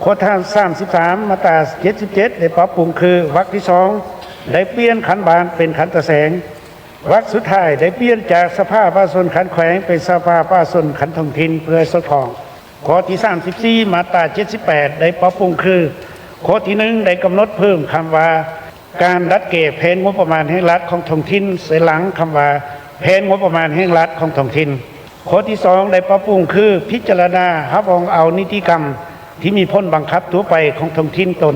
ຂໍ້ທີສາມສິບສາມ ມາດຕາເຈັດສິບເຈັດ ໄດ້ປັບປຸງຄື ວັກທີສອງ ໄດ້ປ່ຽນຂັນບ້ານເປັນຂັນຕາແສງ. ວັກສຸດທ້າຍໄດ້ປ່ຽນຈາກສະພາປະຊາຊົນຂັ້ນແຂວງ ເປັນສະພາປະຊາຊົນຂັ້ນທ້ອງຖິ່ນ ເພື່ອສອດຄ່ອງ. ຂໍ້ທີສາມສິບສີ່ ມາດຕາເຈັດສິບແປດ ໄດ້ປັບປຸງຄື ຂໍ້ທີໜຶ່ງ ໄດ້ກຳນົດເພີ່ມຄຳວ່າ ການດັດແກ້ແຜນງົບປະມານແຫ່ງລັດຂອງທ້ອງຖິ່ນ ໃສ່ຫຼັງຄຳວ່າ ແຜນງົບປະມານແຫ່ງລັດຂອງທ້ອງຖິ່ນ. ຂໍ້ທີສອງ ໄດ້ປັບປຸງຄື ພິຈາລະນາຮັບຮອງເອົານິຕິກຳທີ່ມີຜົນບັງຄັບທົ່ວໄປຂອງທ້ອງຖິ່ນຕົນ.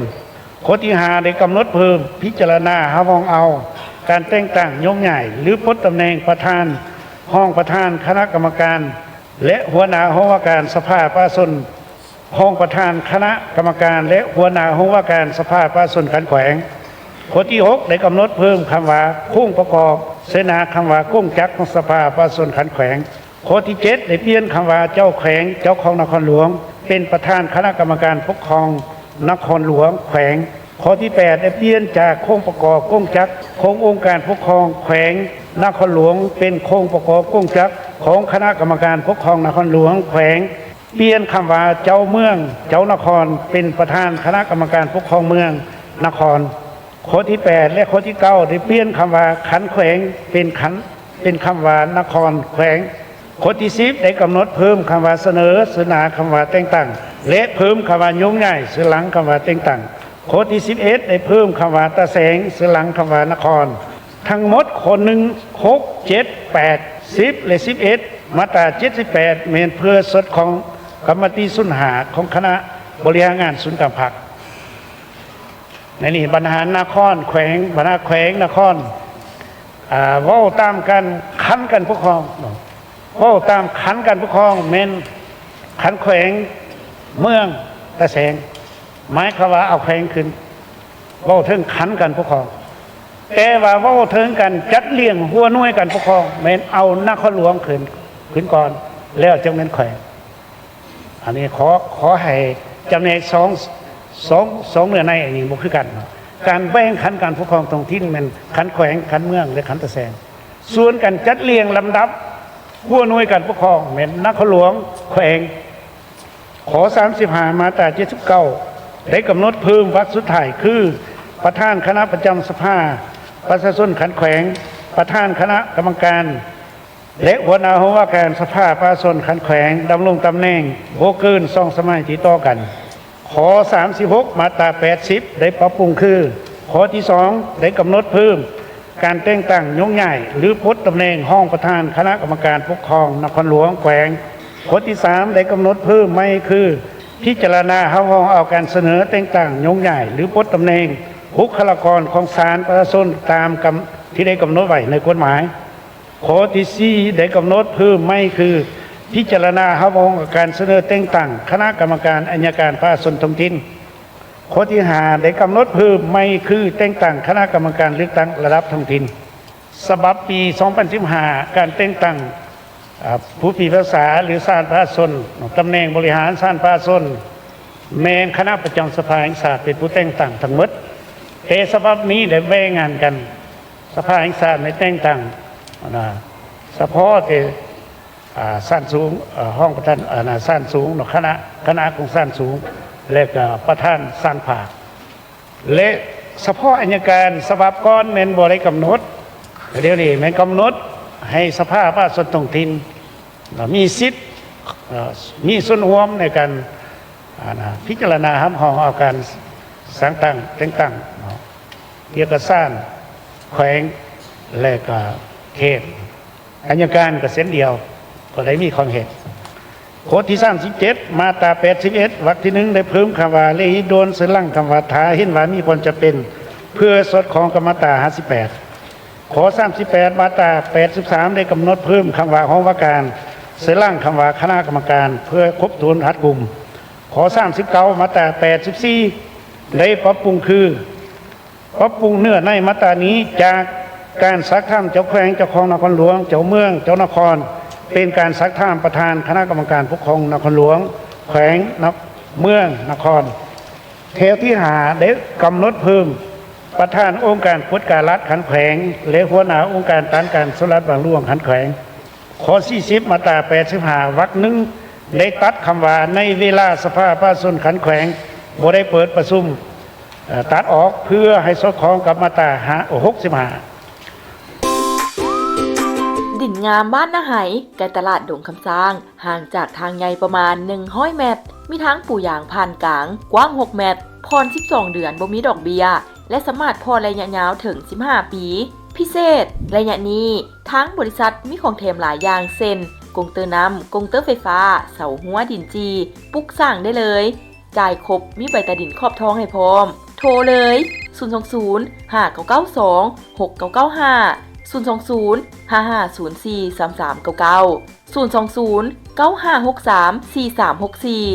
ຂໍ້ທີຫ້າ ໄດ້ກຳນົດເພີ່ມ ພິຈາລະນາຮັບຮອງເອົາການແຕ່ງຕັ້ງໂຍກຍ້າຍ ຫຼື ປົດຕຳແໜ່ງປະທານ, ຮອງປະທານຄະນະກຳມະການ ແລະ ຫົວໜ້າຫ້ອງວ່າການສະພາປະຊາຊົນ, ຮອງປະທານຄະນະກຳມະການ ແລະ ຫົວໜ້າຫ້ອງວ່າການສະພາປະຊາຊົນຂັ້ນແຂວງ. ຂໍ້ທີຫົກ ໄດ້ກຳນົດເພີ່ມຄຳວ່າ ໂຄງປະກອບ ໃສ່ໜ້າຄຳວ່າ ກົງຈັກຂອງສະພາປະຊາຊົນຂັ້ນແຂວງ. ຂໍ້ທີເຈັດ ໄດ້ປ່ຽນຄຳວ່າ ເຈົ້າແຂວງ, ເຈົ້າຄອງນະຄອນຫຼວງ ເປັນປະທານຄະນະກຳມະການປົກຄອງນະຄອນຫຼວງແຂວງ. ຂໍ້ທີແປດ ໄດ້ປ່ຽນຈາກໂຄງປະກອບກົງຈັກຂອງອົງການປົກຄອງແຂວງນະຄອນຫຼວງ ເປັນໂຄງປະກອບກົງຈັກຂອງຄະນະກຳມະການປົກຄອງນະຄອນຫຼວງແຂວງ. ປ່ຽນຄຳວ່າ ເຈົ້າເມືອງ, ເຈົ້ານະຄອນ ເປັນປະທານຄະນະກຳມະການປົກຄອງເມືອງ, ນະຄອນ. ຂໍ້ທີແປດ ແລະ ຂໍ້ທີເກົ້າ ໄດ້ປ່ຽນຄຳວ່າ ຂັນແຂວງ ເປັນຂັນ ເປັນຄຳວ່າ ນະຄອນແຂວງ. ຂໍ້ທີສິບ ໄດ້ກຳນົດເພີ່ມຄຳວ່າ ສະເໜີ ໃສ່ໜ້າຄຳວ່າ ແຕ່ງຕັ້ງ ແລະ ເພີ່ມຄຳວ່າ ໂຍກຍ້າຍ ໃສ່ຫຼັງຄຳວ່າ ແຕ່ງຕັ້ງ. ຂໍ້ທີສິບເອັດ ໄດ້ເພີ່ມຄຳວ່າ ຕາແສງ ໃສ່ຫຼັງຄຳວ່າ ນະຄອນ. ທັງໝົດ ຂໍ້ໜຶ່ງ ຫົກ ເຈັດ ແປດ ສິບ ແລະ ສິບເອັດ ມາດຕາເຈັດສິບແປດ ແມ່ນເພື່ອສອດຄ່ອງກັບມະຕິສູນຫ້າຂອງຄະນະບໍລິຫານງານສູນກາງພັກ. ໃນນີ້ບັນຫານະຄອນແຂວງ, ບັນຫາແຂວງນະຄອນ, ອາ, ເວົ້າຕາມການ ຂັ້ນການປົກຄອງເນາະ, ເວົ້າຕາມຂັ້ນການປົກຄອງແມ່ນຂັ້ນແຂວງ, ເມືອງ, ຕາແສງ, ໝາຍຄວາມວ່າເອົາແຂວງຂຶ້ນ, ເວົ້າເຖິງຂັ້ນການປົກຄອງ. ແຕ່ວ່າເວົ້າເຖິງການຈັດລຽງຫົວໜ່ວຍການປົກຄອງ ແມ່ນເອົານະຄອນຫຼວງຂຶ້ນ, ຂຶ້ນກ່ອນ ແລ້ວຈຶ່ງແມ່ນແຂວງ. ອັນນີ້ຂໍ ຂໍໃຫ້ຈຳແນກສອງ ສອງ ສອງເນື້ອໃນອັນນີ້ບໍ່ຄືກັນເນາະ. ການແບ່ງຂັ້ນການປົກຄອງທ້ອງຖິ່ນແມ່ນຂັ້ນແຂວງ, ຂັ້ນເມືອງ ແລະ ຂັ້ນຕາແສງ. ສ່ວນການຈັດລຽງລຳດັບຫົວໜ່ວຍການປົກຄອງແມ່ນນະຄອນຫຼວງ, ແຂວງ. ຂໍ້ສາມສິບຫ້າ ມາດຕາເຈັດສິບເກົ້າ ໄດ້ກຳນົດເພີ່ມວັກສຸດທ້າຍຄື ປະທານຄະນະປະຈຳສະພາປະຊາຊົນຂັ້ນແຂວງ, ປະທານຄະນະກຳມະການ ແລະ ຫົວໜ້າຫ້ອງວ່າການສະພາປະຊາຊົນຂັ້ນແຂວງ ດຳລົງຕຳແໜ່ງບໍ່ເກີນສອງສະໄໝຕິດຕໍ່ກັນ. ຂໍ້ສາມສິບຫົກ ມາດຕາແປດສິບ ໄດ້ປັບປຸງຄື ຂໍ້ທີສອງ ໄດ້ກຳນົດເພີ່ມການແຕ່ງຕັ້ງໂຍກຍ້າຍ ຫຼື ປົດຕຳແໜ່ງຮອງປະທານຄະນະກຳມະການປົກຄອງນະຄອນຫຼວງ, ແຂວງ. ຂໍ້ທີສາມ ໄດ້ກຳນົດເພີ່ມໃໝ່ຄື ພິຈາລະນາຮັບຮອງເອົາການສະເໜີແຕ່ງຕັ້ງໂຍກຍ້າຍ ຫຼື ປົດຕຳແໜ່ງບຸກຄະລາກອນຂອງສານປະຊາຊົນຕາມກຳ ທີ່ໄດ້ກຳນົດໄວ້ໃນກົດໝາຍ. ຂໍ້ທີສີ່ ໄດ້ກຳນົດເພີ່ມໃໝ່ຄື ພິຈາລະນາຮັບຮອງການສະເໜີແຕ່ງຕັ້ງຄະນະກຳມະການໄອຍະການປະຊາຊົນທ້ອງຖິ່ນ. ຂໍ້ທີຫ້າ ໄດ້ກຳນົດເພີ່ມໃໝ່ຄື ແຕ່ງຕັ້ງຄະນະກຳມະການເລືອກຕັ້ງລະດັບທ້ອງຖິ່ນ. ສະບັບປີສອງພັນສິບຫ້າ ການແຕ່ງຕັ້ງ ອາ ຜູ້ພິພາກສາ ຫຼື ສານປະຊາຊົນ, ຕຳແໜ່ງບໍລິຫານສານປະຊາຊົນ ແມ່ນຄະນະປະຈຳສະພາແຫ່ງຊາດເປັນຜູ້ແຕ່ງຕັ້ງທັງໝົດ, ແຕ່ສະບັບນີ້ໄດ້ແບ່ງງານກັນ. ສະພາແຫ່ງຊາດໄດ້ແຕ່ງຕັ້ງ ອັນນ່າ ສະເພາະແຕ່ ອາ ຊັ້ນສູງ, ອາ ຮອງປະທານ, ອັນນ່າ ຊັ້ນສູງເນາະ, ຄະນະ, ຄະນະຂອງຊັ້ນສູງ ແລະ ກໍປະທານສານພາກ ແລະ ສະເພາະໄອຍະການສະບັບກ່ອນແມ່ນບໍ່ໄດ້ກຳນົດ, ດຽວນີ້ແມ່ນກຳນົດໃຫ້ສະພາປະຊາຊົນທ້ອງຖິ່ນ ມີສິດ, ເອີ່, ມີສ່ວນຮ່ວມໃນການ ອັນນ່າ ພິຈາລະນາຮັບຮອງເອົາການສ້າງຕັ້ງແຕ່ງຕັ້ງເນາະ ກ່ຽວກັບສານແຂວງ ແລະ ກໍເຂດ. ໄອຍະການກໍເຊັ່ນດຽວ ກໍໄດ້ມີຄວາມເຫັນ. ກົດທີສາມສິບເຈັດ ມາດຕາແປດສິບເອັດ ວັກທີໜຶ່ງ ໄດ້ເພີ່ມຄຳວ່າ ແລະ ຮີດດ່ວນ ໃສ່ຫຼັງຄຳວ່າ ຖ້າເຫັນວ່າມີຄວາມຈຳເປັນ ເພື່ອສອດຄ່ອງກັບມາດຕາຫ້າສິບແປດ. ຂໍ້ສາມສິບແປດ ມາດຕາແປດສິບສາມ ໄດ້ກຳນົດເພີ່ມຄຳວ່າ ຫ້ອງວ່າການ ໃສ່ຫຼັງຄຳວ່າ ຄະນະກຳມະການ ເພື່ອຄົບຖ້ວນຮັດກຸມ. ຂໍ້ສາມສິບເກົ້າ ມາດຕາແປດສິບສີ່ ໄດ້ປັບປຸງຄື ປັບປຸງເນື້ອໃນມາດຕານີ້ ຈາກການຊັກຖາມເຈົ້າແຂວງ, ເຈົ້າຄອງນະຄອນຫຼວງ, ເຈົ້າເມືອງ, ເຈົ້ານະຄອນ ເປັນການຊັກຖາມປະທານຄະນະກຳມະການປົກຄອງນະຄອນຫຼວງ, ແຂວງ, ນະ, ເມືອງ, ນະຄອນ. ແຖວທີຫ້າ ໄດ້ກຳນົດເພີ່ມປະທານອົງການກວດກາລັດຂັ້ນແຂວງ ແລະ ຫົວໜ້າອົງການຕ້ານການສໍ້ລາດບັງຫຼວງຂັ້ນແຂວງ. ຂໍ້ສີ່ສິບ ມາດຕາແປດສິບຫ້າ ວັກໜຶ່ງ ໄດ້ຕັດຄຳວ່າ ໃນເວລາສະພາປະຊາຊົນຂັ້ນແຂວງ ບໍ່ໄດ້ເປີດປະຊຸມ ເອີ ຕັດອອກ ເພື່ອໃຫ້ສອດຄ່ອງກັບມາດຕາຫ້າ ຫົກສິບຫ້າ. ດິນງາມບ້ານນາໄຮ ໃກ້ຕະຫຼາດດົງຄຳຊ້າງ, ຫ່າງຈາກທາງໃຫຍ່ປະມານໜຶ່ງຮ້ອຍແມັດ, ມີທາງປູຢາງຜ່ານກາງ ກວ້າງຫົກແມັດ, ຜ່ອນສິບສອງເດືອນບໍ່ມີດອກເບ້ຍ ແລະ ສາມາດຜ່ອນໄລຍະຍາວເຖິງສິບຫ້າປີ. ພິເສດ, ໄລຍະນີ້ ທາງບໍລິສັດມີຂອງແຖມຫຼາຍຢ່າງເຊັ່ນ ກົງເຕີນ້ຳ, ກົງເຕີໄຟຟ້າ, ເສົາຮົ້ວດິນຈີ່, ປຸກສ້າງໄດ້ເລີຍ. ຈ່າຍຄົບ, ມີໃບຕາດິນຂອບທ້ອງໃຫ້ພ້ອມ. ໂທເລີຍ ສູນສອງສູນ ຫ້າເກົ້າເກົ້າສອງ ຫົກເກົ້າເກົ້າຫ້າ, ສູນສອງສູນ ຫ້າຫ້າສູນສີ່ ສາມສາມເກົ້າເກົ້າ, ສູນສອງສູນ ເກົ້າຫ້າຫົກສາມ ສີ່ສາມຫົກສີ່.